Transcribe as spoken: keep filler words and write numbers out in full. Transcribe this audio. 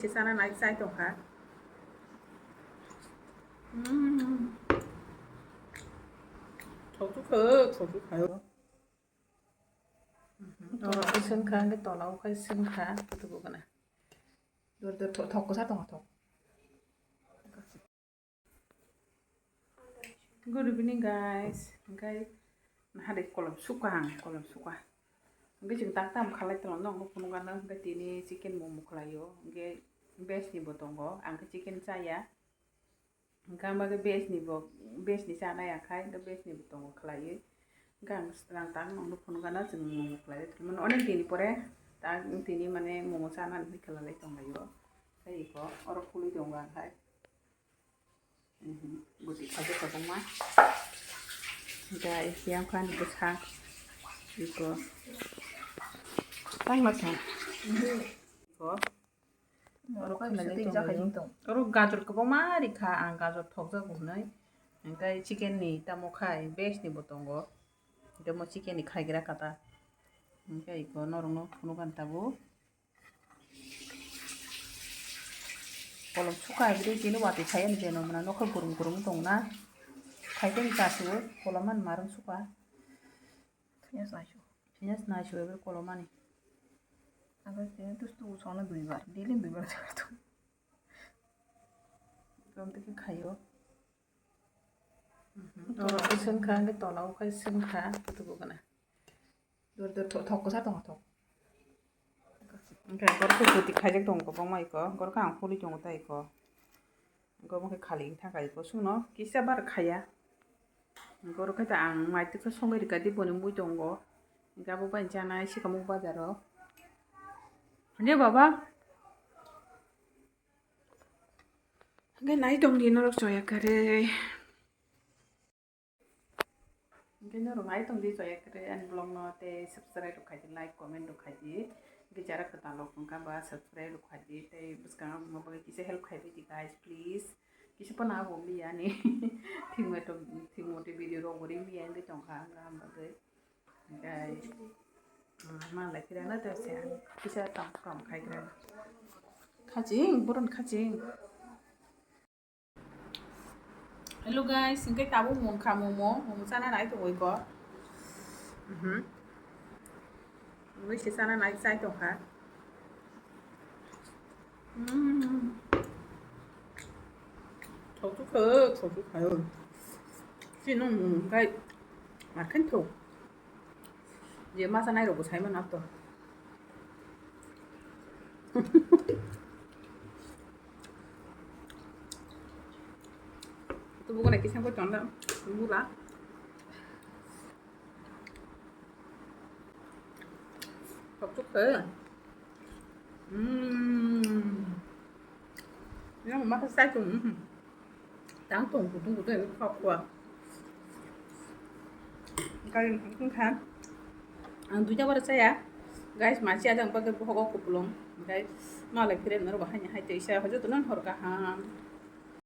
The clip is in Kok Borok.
Se chana nai chai tongkha. Mm. Thok thok kho, thok thok khayo. Tola o sengkha, hwnkhe tola o khai sengkha, kutubu gana. Dor dor thok, thok kwsa tongo thok. Good evening, guys. Hwnkhe nahari kolom sukha ang, kolom sukha. Hwnkhe chwng tak tam khalai tongla, nokno phunukgano, hwnkhe tini chicken momo khlaio, hwnkhe veg ni bo tongo, ang khe chicken chaya. Hwnkhe ang bagwi veg ni bo, veg ni chanai ang khai, hwnkhe veg ni bo tongo khlaiwi. Hwnkhe ang swkang tak nokno phunukgano, chwng momo khlaiwi. Mane onek din ni pore, tak tini mane momo chanani hinwi khlaiwi tonglaio. Tei iko oro khulwi tongo ang khai. Mhm, bwtwi khaijak kwbangma. Hwnkhe yang kha ani bwsa. Iko. Tangma kha. Iko. Oro khainani tei tonglaio. Oro gajor kwbangma rikha ang, gajor thokjago hwnwi. Hwnkhe chicken ni tamo khai, veg ni bo tongo. Hwnkhe mo chicken ni khaigra kata. Hwnkhe iko norokno phunukgani tabuk. Kolom sukha bwrwi tini watwi phaiya ni beno mwnang nokha gurung gurung tongna. Phaikhe ni kasu kolom man marung sukha. Phiya nai su. Phiya nai su ebe kolom mani. Abo tini tustu songna duibar, daily duibar. Kolom tei khe khaio. Oro khe sengkha, hwnkhe tola o khai sengkha, kutubu gana. Dor dor thok, thok kwsa tongo thok. Hwnkhe borok khe bwtwi khaijak tongo kwbangma iko, borok khe ang phulwi tongo tei iko. Hwnkhe omo khe khali wngkha iko, chwngno kisa bar khaiya. Hwnkhe oro khe ta ang mai twi khe songwi rwkha di boni mui tongo. Hwnkhe abo bai chanai sikamung bazaro. Hwnkhe baba. Hwnkhe nai tongdi norok choya kwrwi. Hwnkhe norok nai tongdi choya kwrwi ani vlog no tei subscribe rok khaidi, like, comment rok khaidi. Hwnkhe jara kwtal rok wngkha ba subscribe rok khaidi tei bwskango wngma bagwi kisa help khaibai di guys, please. Kisa phano abo wngya ani thik moto, thik moto video rok bo rimya wngwi tongkha wngkha bagwi. Hwnkhe, ah, malai phirano tei se ang kisa tam kam khai gra. Khaching, boron khaching. Hello guys, hwnkhe tabuk mung kha momo, momo chana nai tongwi ko. Mhm. Mui se chana nai chai tongkha. Mm. Thok thok kho, thok thok khayo. Chini mung khai markhain thok. Je masa nai rok bo sai mano to. Tubugo nai kisa ko tonda bula. Thok thok khe. Mm. Yang masa sai tung. Tang tung kutung kutung khok khua. Kari kutung kha. Ang duita bara chaya. Guys, masi ada ang pakai bohogo kupulung. Guys, malai phire noro bahai ni hai tei sa hojo tunan hor kaham.